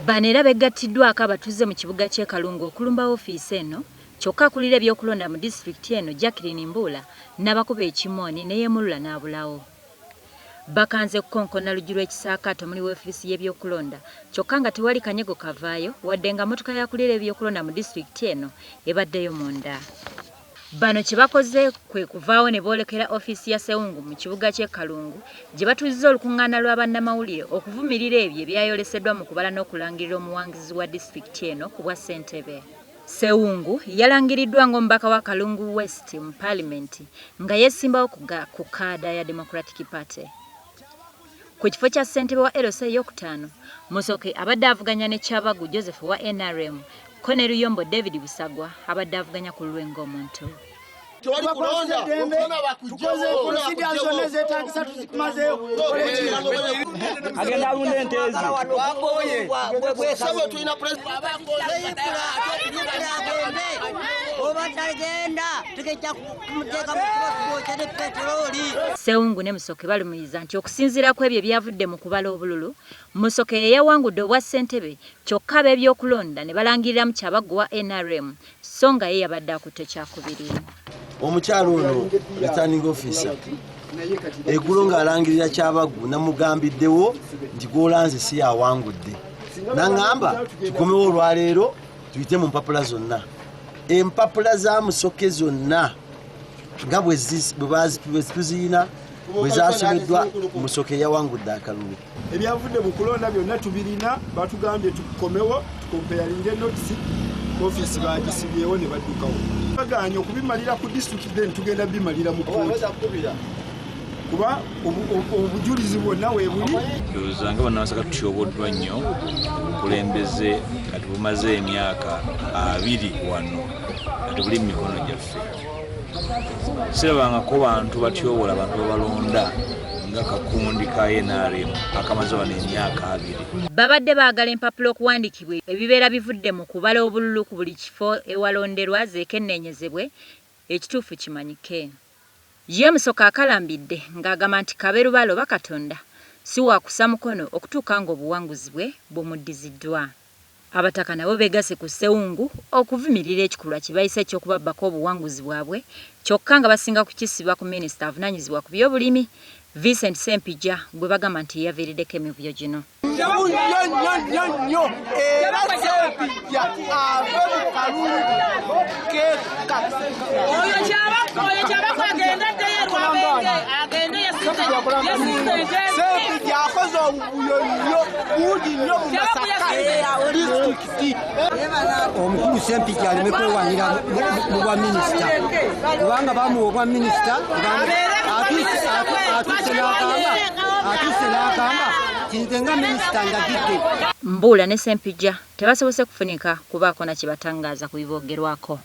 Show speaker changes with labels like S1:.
S1: Bano era beggattiddwako abatuuze mu kibuga ky'e Kalungu okulumba ofiisi eno kyokka akulira ebyokulonda mu disitulikiti eno Jacqueline Mbuula n'abakuba ekimooni ne yeemulula n'abulawo. Bakanze kukonkona luggi lw'ekisaakaate omuli woofiisi y'ebyokulonda kyokka nga tewali kanyego kavaayo wadde nga mmotoka y'akulira ebyokulonda mu disitulikiti eno ebaddeyo munda. Bano kye bakoze kwe kuvaawo ne boolekera ofiisi ya Ssewungu mu kibuga ky'e Kalungu gye batuuzizza olukungaana lwa bannamawulire okuvumirira ebyo ebyayoleseddwa mu kubala n'okulangirira omuwanguzi wa disitulikiti eno ku bwa ssentebe. Ssewungu yalangiriddwa ng'omubaka wa Kalungu West mu Paalimenti nga yeesimbawo ku kaada ya Democratic Party. Ku kifo kya ssentebe wa LC ey'okutaano, Musoke abadde avuganya ne Kyabagu Joseph owa nrm ko ne Luyombo David Busagwa abadde avuganya ku lulwe ng'omuntu.
S2: Tewali kulonda.
S3: Tukoze procedures zonna ezeetagisa tuzimazeeyo.
S4: Agenda alunda ente ezi.
S2: Sebo tulina president.
S5: Oba tagenda tugenda kumuteeka mu kuba twokya ne peteroli.
S1: Ssewungu ne Musoke balumiriza nti okusinziira ku ebyo ebyavudde mu kubala obululu, Musoke ye yawangudde obwa ssentebe kyokka ab'ebyokulonda ne balangiriramu Kyabaggu owa nrm sso nga ye yabadde akutte kyakubiri.
S6: Omukyala ono returning officer eggulo ng'alangirira Kyabaggu namugambiddewo nti gw'olanze si y'awangudde, n'angamba tukomewo olwaleero tuyite mu mpapula zonna. Empapula za Musoke zonna nga bwe tuziyina bwe zasomeddwa, Musoke yawangudde akalulu.
S3: Ebyavudde mu kulonda byonna tubirina, batugambye tukomewo tukompeyalinge notisi, ofiisi bagisibyewo ne baddukawo. Baganye okubimalira ku disitulikiti, then tugenda bimalira mu kooti kuba obujulizi bwonna weebuli.
S7: Ndowooza nga Bannamasaka tutyoboddwa nnyo obukulembeze kati bumaze emyaka 20 wano nga tebuli mu mikono gyaffe. Sirabangako bantu batyobola abantu babalonda nga kakundi ka NRM akamaze wano emyaka 20.
S1: Babadde baagala empapula okuwandiikibwa ebibeera bivudde mu kubala obululu ku buli kifo ewalonderwa zeekenneenyezebwe ekituufu kimanyike. Ye Musoke akalambidde ng'agamba nti kabe lubaale oba Katonda si waakussa mukono okutuuka ng'obuwanguzi bwe bumuddiziddwa. Abataka nabo beegasse ku Ssewungu okuvumirira ekikolwa kye bayise eky'okubabbako obuwanguzi bwabwe kyokka nga basinga kukisiba ku minisita avunaanyizibwa ku byobulimi, Vincent Ssempijja gwe bagamba nti ye yaviiriddeko emivuyo gino.
S3: Nnyo nnyo nnyo nnyo, era Ssempijja ave mu kalulu keka.
S8: Oyo Kyabaggu agende addeyo erwabenge agende yasinze ente.
S3: Ssempijja akoze obuvuyo nnyo bungi nnyo mu Masaka disitulikiti.
S5: Omukulu Ssempijja aleme kwewanira mu bwa minisita kubanga bamuwa obwa minisita, atuuse n'agamba nti nze nga minisita ndagidde.
S1: Mbuula ne Ssempijja tebasobose kufunika kubaako na kye batangaaza ku biboogerwako.